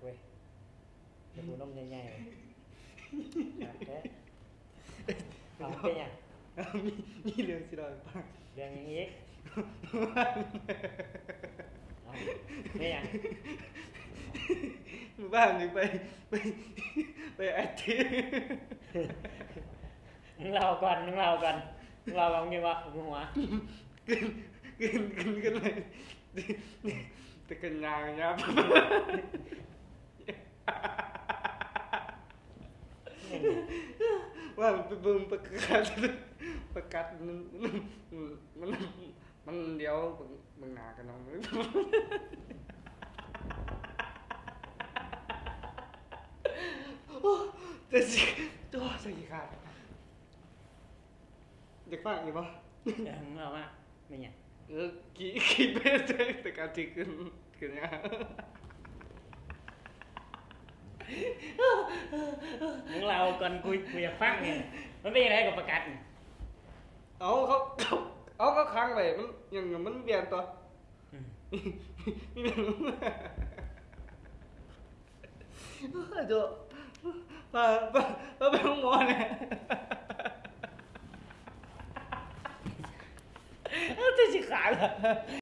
ເວີຍ ເປັນຫົວນົມໃຫຍ່ໆ ຄັກແທ້. ເອົາ ເປັນຫຍັງ? ມີ ມີເລື່ອງຊິເລົ່າໃຫ້ຟັງ. ເລື່ອງຫຍັງອີກ? ເອົ້າ ເປັນຫຍັງ? ມື້ວານນີ້ໄປ ໄປ ໄປອັດ ມຶງເລົ່າກ່ອນ ມຶງເລົ່າກ່ອນ ມຶງເລົ່າວ່າມຶງເປັນຫຍັງຫວາ? ຂຶ້ນ ຂຶ້ນ ຂຶ້ນ ຂຶ້ນເລີຍ ແຕ່ກໍຍ່າງ ຍ່າງ ວ່າໄປເບິ່ງປະກາດ ປະກາດ ມັນ ມັນ ມັນຫຼຽວເບິ່ງ ເບິ່ງໜ້າກັນເນາະ. ໂອ້ ແຕ່ຊິ ໂອ້ ໃສ່ຂີ້ຂາດ. ຢາກຟັງອີກບໍ່? ເອີ ເວົ້າມາ. ແມ່ນຫຍັງ? ເອີ ຂີ້ ຂີ້ເປັດ ແຕ່ກະຊິຂຶ້ນ ຂຶ້ນຍາກ. ມຶງເລົ່າກ່ອນ ກູ ກູຢາກຟັງນີ້ ມັນເປັນຈັ່ງໃດກັບປະກາດນີ້? ເອົາ ເຂົາ ເອົາ ເຂົາຂັງໄວ້ ມັນຫຍັງ ມັນວຽນຕົວະ. ອືມ ໂອ້ໂຫ ພາ ພາ ພາໄປໂຮງໝໍແດ່. ເອີ ແຕ່ຊິຂາດລະ